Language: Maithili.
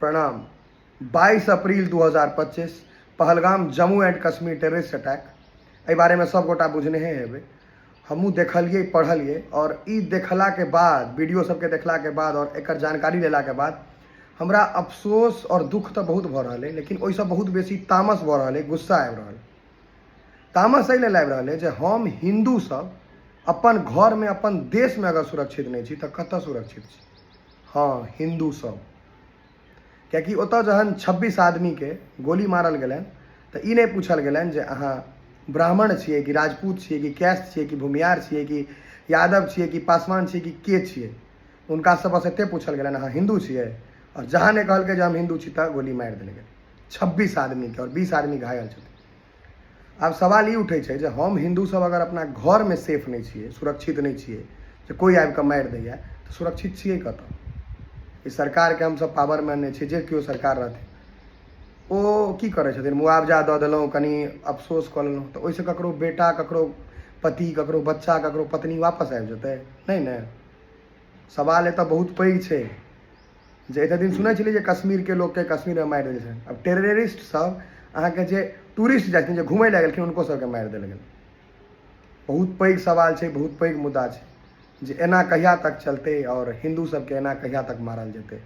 प्रणाम। 22 अप्रैल 2025, Pahalgam, Jammu and Kashmir terrorist attack. एहि बारेमे सब गोटा बुझने हेबै। हमहूँ देखलियै, पढ़लियै आओर ई देखलाके बाद, वीडियो सबके देखलाके बाद आओर एकर जानकारी लेलाके बाद हमरा अफसोस आओर दुख तऽ बहुत भऽ रहल अइ, लेकिन ओहिसँ बहुत बेसी तामस भऽ रहल अइ, गुस्सा आबि रहल। तामस एहि लेल आबि रहल अइ जे हम हिन्दू सब अपन घरमे, अपन देशमे अगर सुरक्षित नहि छी तऽ कतऽ सुरक्षित छी? हँ, हिन्दू सब। कियाकि ओतऽ जहन 26 आदमीके गोली मारल गेलनि तऽ ई नहि पूछल गेलनि जे अहाँ ब्राह्मण छियै कि राजपूत छियै कि कैस्ट छियै कि भूमिहार छियै कि यादव छियै कि पासवान छियै कि के छियै। हुनकासँ बस एते पूछल गेलनि, अहाँ हिन्दू छियै? आओर जहाँ नहि कहलकै जे हम हिन्दू छी, तऽ गोली मारि देल गेल 26 आदमीके आओर 20 आदमी घायल छथिन। आब सवाल ई उठै छै जे हम हिन्दू सब अगर अपना घरमे सेफ नहि छियै, सुरक्षित नहि छियै, जे कोइ आबि कऽ मारि दैया, तऽ सुरक्षित छियै कतऽ? ई सरकारके हमसब पावरमे अनने छियै। जे केओ सरकार रहथिन, ओ की करै छथिन? मुआवजा दऽ देलहुँ, कनि अफसोस कऽ लेलहुँ, तऽ ओहिसँ ककरो बेटा, ककरो पति, ककरो बच्चा, ककरो पत्नी वापस आबि जेतै? नहि ने। सवाल एतऽ बहुत पैघ छै जे एते दिन सुनै छलियै जे कश्मीरके लोकके कश्मीरमे मारि देल छै, आब टेररिस्ट सब अहाँके जे टूरिस्ट जाइ छथिन, जे घुमय लए गेलखिन, हुनको सबके मारि देल गेल। बहुत पैघ सवाल छै, बहुत पैघ मुद्दा छै जे एना कहिया तक चलतै आओर हिन्दू सबके एना कहिया तक मारल जेतै?